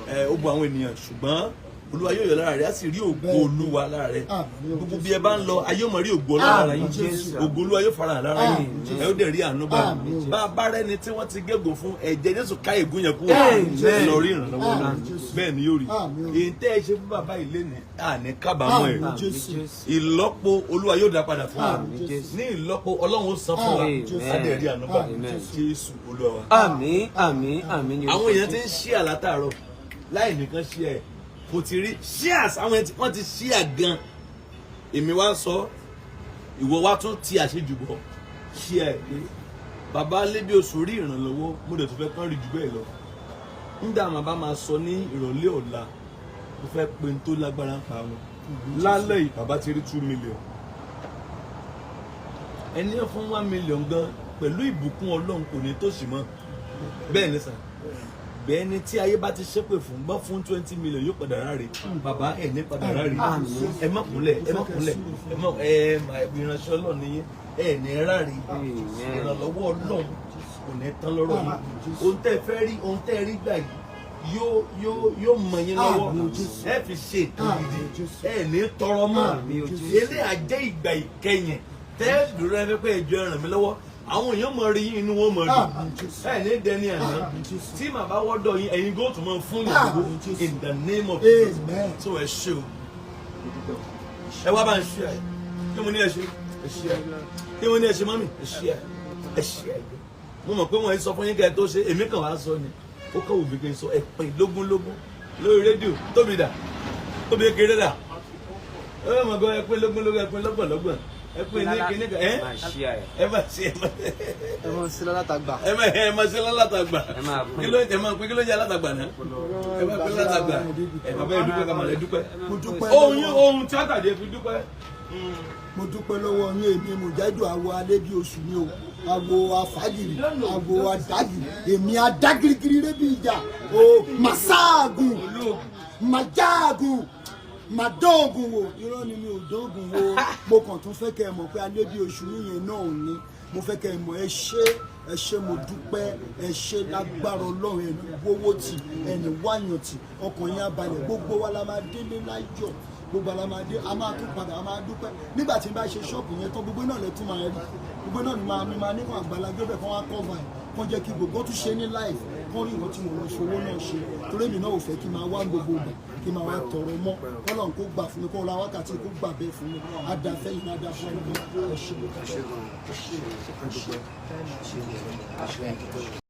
ẹ, ó bu àwọn ènìyàn, ṣùgbọ́n Olúwa yóò yọ lára rẹ, á sì rí ògo Olúwa lára rẹ. Àmín. Gbogbo bí ẹ bá ń lọ, ayé ó mọ̀ rí ògo Ọlọ́run lára yín. Àmín Jésù. Ògo Olúwa yóò farahàn lára yín. Àmín. Ẹ ó dẹ̀ rí àánú gbà. Àmín. Bá a bá rẹ́ni tí wọ́n ti gégùn fún, ẹ̀jẹ̀ Jésù ká ègún yẹn kúrò. Amen. Lọ rí ìrànlọ́wọ́ náà. Àmín Jésù. Bẹ́ẹ̀ ni yóò rí. Àmín. Èyí tẹ́ ẹ ṣe fún bàbá ilé ní àní kábàámọ̀ ẹ̀. Àmín Jésù. Ìlọ́po Olúwa yóò dá padà fún wa. Àmín Jésù. Ní ìlọ́po, Ọlọ́run ó san fún wa. Àmín Jésù. Á dẹ̀ rí àánú gbà. Àmín. Jésù Olúwa wa. Àmín, àmín, àmín ní Àwọn orúkọ èèyàn ti ń Jésù. ṣí àlátàárọ̀ láì nìkan ṣí ẹ kò ti rí shares. Àwọn èèyàn wọ́n ti ṣí à gan. Èmi wá ń sọ, ìwọ wá tún ti àṣejù bọ̀. Ṣí ẹ pé bàbá Alébíoṣù rí ìrànlọ́wọ́, mo dẹ̀ tún fẹ́ kán rí jù bẹ́ẹ̀ lọ. Nígbà màá bá máa sọ ní ìrọ̀lẹ́ ọ̀la, mo fẹ́ pe n tó lágbára ń pa wọn lálẹ́ yìí. Bàbá ti rí 2 million. Ẹni fún 1 million gan, pẹ̀lú ìbùkún Ọlọ́run, kò ní tòṣì mọ́. Bẹ́ẹ̀ ni sà, bẹ́ẹ̀ ni. Tí ayé bá ti ṣépè fún bá fún 20 million, yóò padà ráre. Bàbá ẹ̀ ní padà ráre. Ẹ má kúnlẹ̀, ẹ má kúnlẹ̀, ẹ má ẹ má. Ìránṣẹ́ Ọlọ́run ni yín, ẹ ní ráre. Ìrànlọ́wọ́ Ọlọ́run kò ní tán lọ́rọ̀ yìí. Ohun tẹ́ ẹ fẹ́ rí, ohun tẹ́ ẹ rí gbà yìí, yóò mọ yín lọ́wọ́. Àmín Jésù. Ẹ fi ṣe ètò Àmín gidi. Jésù. Ẹ ní tọrọ mọ́. Àmín Jésù. Eléyà jẹ́ ìgbà ìkẹyìn tẹ́ ẹ dúró, ẹ fẹ́ pé ẹjọ́ ẹ ràn mí lọ́wọ́. Àwọn èèyàn mọ̀ rí yín, inú wọn mọ̀ dùn. Àmín Jésù. Ẹ ní dẹni àná. Àmín Jésù. Tí màá wọ́dọ̀ yín, ẹ̀yin góòtù máa fún yàn Àmín gbogbo. Jésù. In the name of Jesus. Amen. So ẹ ṣé o. Ẹ wá bá ń ṣe ẹ. Kí mo ní ẹ ṣe, ẹ ṣe ẹ. Kí mo ní ẹ ṣe, mummy, ẹ ṣe ẹ, ẹ ṣe ẹ. Mo mọ̀ pé wọ́n sọ fún yín kẹ́ ẹ tó ṣe. Èmi kàn wá sọ ni, ó kàn wù mí kí n sọ. Ẹ pè lógúnlógún lórí rédíò. Tóbi dà, tóbi kékeré dà. Ẹ mọ̀ gbọ́, ẹ pé lógúnlógún, ẹ pé lọ́gbọ̀nlọ́gbọ̀n, ẹ pé ní kíní kan ẹ. Máa ṣí ẹ. Ẹ má ṣe, ẹ má. Ẹ mọ sí lálátàgbà. Ẹ má ṣe lálátàgbà. Ẹ máa pín. Kí ló ẹ máa pín? Kí ló jẹ alátàgbà náà? Ẹ máa pín lálátàgbà. Ẹ bàbá ẹ dúpẹ́, kàmá ẹ dúpẹ́. Mo dúpẹ́ Ohun yín lọ́wọ́ ohun tíátà jẹ́ fi dúpẹ́. Mo dúpẹ́ lọ́wọ́ yín. Èmi Mùjáìdù àwọ̀ Alébíoṣù ni o, àwọ̀ afágìrì, àwọ̀ adágìrì. Èmi adágìrìgìrì rẹ́bí ìjà o, màsáàgùn, màjáàgùn, màdóògùn wò. Irọ́ ni, mi ò dóògùn wò. Mo kàn tún fẹ́ kẹ́ ẹ mọ̀ pé Alébíoṣù yẹn náà ò ní. Mo fẹ́ kẹ́ ẹ mọ̀. Ẹ ṣé, ẹ ṣé, mo dúpẹ́, ẹ ṣé. Lágbára Ọlọ́run, ẹni wówó tì, ẹni wáyàn tì, ọkàn yín á balẹ̀. Gbogbo wa la máa délé láyọ̀, gbogbo ala máa dé. A máa tún padà, a máa dúpẹ́ nígbà tí n bá ṣe ṣọ́ọ̀bù yẹn tán. Gbogbo náà lè tún máa rí, gbogbo náà ni máa mi máa níwọ̀n Àgbàlá Gabriel kan wá cover ẹ̀, kán jẹ́ kí gbogbo tún ṣe ní live, kán rí nǹkan tí mo lọ fowó náà ṣe, torí èmi náà ò fẹ́ kí n máa wá gbogbo ìgbà, kí n máa wá tọrọ mọ́. Kọ́lọ́n kó gbà fún mi, kó ra wákàtí kó gbà bẹ́ẹ̀ fún mi. Á dá fẹ́yìn, á dá fún mi. Ẹ ṣé. Ẹ ṣé gan. Ẹ ṣé. Ẹ ṣé.